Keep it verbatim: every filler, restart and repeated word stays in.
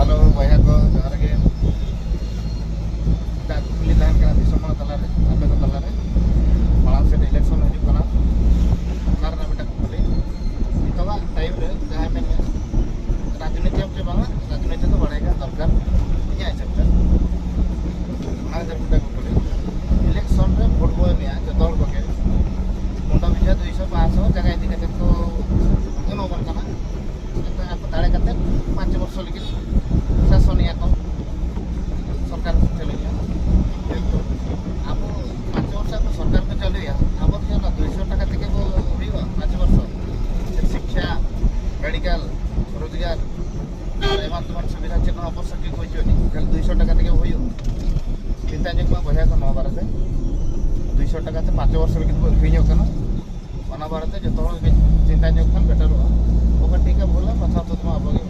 Hello ᱵᱚᱭᱦᱟ ᱠᱚ, ᱡᱚᱦᱟᱨ ᱜᱮ᱾ ᱢᱤᱫᱴᱟᱝ ᱠᱩᱠᱞᱤ ᱛᱟᱦᱮᱱ ᱠᱟᱱᱟ ᱫᱤᱥᱚᱢ ᱦᱚᱲ ᱛᱟᱞᱟᱨᱮ, ᱟᱯᱮ ᱠᱚ ᱛᱟᱞᱟᱨᱮ᱾ ᱢᱟᱲᱟᱝ ᱥᱮᱫ ᱤᱞᱮᱠᱥᱚᱱ ᱦᱤᱡᱩᱜ ᱠᱟᱱᱟ, ᱚᱱᱟ ᱨᱮᱱᱟᱜ ᱢᱤᱫᱴᱟᱝ ᱠᱩᱠᱞᱤ᱾ ᱱᱤᱛᱚᱜᱟᱜ ᱴᱟᱭᱤᱢ ᱨᱮ ᱡᱟᱦᱟᱸᱭ ᱢᱮᱱᱮᱫ ᱨᱟᱡᱽᱱᱤᱛᱤ ᱮᱢ ᱪᱮ ᱵᱟᱝᱟ, ᱨᱟᱡᱽᱱᱤᱛᱤ ᱫᱚ ᱵᱟᱲᱟᱭ ᱜᱮ ᱫᱚᱨᱠᱟᱨ ᱤᱧᱟᱹᱜ ᱦᱤᱥᱟᱹᱵ ᱛᱮ᱾ ᱚᱱᱟ ᱠᱷᱟᱹᱛᱤᱨ ᱢᱤᱫᱴᱟᱝ ᱠᱩᱠᱞᱤ, ᱤᱞᱮᱠᱥᱚᱱ ᱨᱮ ᱵᱷᱳᱴ ᱵᱚ ᱮᱢᱮᱜᱼᱟ ᱡᱚᱛᱚ ᱦᱚᱲ ᱠᱚᱜᱮ, ᱢᱩᱱᱰᱟ ᱵᱤᱜᱷᱟᱹ ᱫᱩᱭᱥᱚ ᱯᱟᱸᱪᱥᱚ ᱡᱟᱭᱜᱟ ᱤᱫᱤ ᱠᱟᱛᱮ ᱠᱚ ᱮᱢᱟᱵᱚᱱ ᱠᱟᱱᱟ᱾ ᱟᱠᱚ ᱫᱟᱲᱮ ᱠᱟᱛᱮ ᱯᱟᱸᱪ ᱵᱚᱨᱥᱚ ᱞᱟᱹᱜᱤᱫ ᱥᱟᱥᱚᱱᱮᱜᱼᱟ ᱠᱚ, ᱥᱚᱨᱠᱟᱨ ᱠᱚ ᱪᱟᱹᱞᱩᱭᱮᱜᱼᱟ᱾ ᱟᱵᱚ ᱯᱟᱸᱪ ᱵᱚᱨᱥᱚ ᱟᱵᱚ ᱥᱚᱨᱠᱟᱨ ᱠᱚ ᱪᱟᱹᱞᱩᱭᱟ, ᱟᱵᱚ ᱠᱤ ᱚᱱᱟ ᱫᱩᱭᱥᱚ ᱴᱟᱠᱟ ᱛᱮᱜᱮ ᱵᱚ ᱦᱩᱭᱩᱜᱼᱟ ᱯᱟᱸᱪ ᱵᱚᱨᱥᱚ? ᱥᱤᱠᱠᱷᱟ, ᱢᱮᱰᱤᱠᱮᱞ, ᱨᱳᱡᱽᱜᱟᱨ ᱟᱨ ᱮᱢᱟᱱ ᱛᱮᱢᱟᱱ ᱥᱩᱵᱤᱫᱷᱟ ᱪᱮᱫ ᱦᱚᱸ ᱟᱵᱚ ᱥᱚᱨᱠᱟᱨ ᱠᱚ ᱦᱤᱡᱩᱜᱼᱟ, ᱠᱷᱟᱹᱞᱤ ᱫᱩᱭᱥᱚ ᱴᱟᱠᱟ ᱛᱮᱜᱮ ᱦᱩᱭᱩᱜᱼᱟ? ᱪᱤᱱᱛᱟ ᱧᱚᱜ ᱢᱟ ᱵᱚᱭᱦᱟ ᱠᱚ ᱱᱚᱣᱟ ᱵᱟᱨᱮᱛᱮ᱾ ᱫᱩᱭᱥᱚ ᱴᱟᱠᱟ ᱛᱮ ᱯᱟᱸᱪ ᱵᱚᱨᱥᱚ ᱞᱟᱹᱜᱤᱫ ᱵᱚ ᱟᱹᱠᱷᱨᱤᱧᱚᱜ ᱠᱟᱱᱟ᱾ ᱚᱱᱟ ᱵᱟᱨᱮᱛᱮ ᱡᱚᱛᱚ ᱦᱚᱲ ᱜᱮ ᱪᱤᱱᱛᱟ ᱧᱚᱜ ᱠᱷᱟᱱ ᱵᱮᱴᱟᱨᱚᱜᱼᱟ᱾ ᱚᱠᱟ ᱴᱷᱤᱠᱟ ᱵᱷᱩᱞᱟ, ᱠᱟᱛᱷᱟ ᱛᱮᱫᱚ ᱟᱵᱚ ᱜᱮ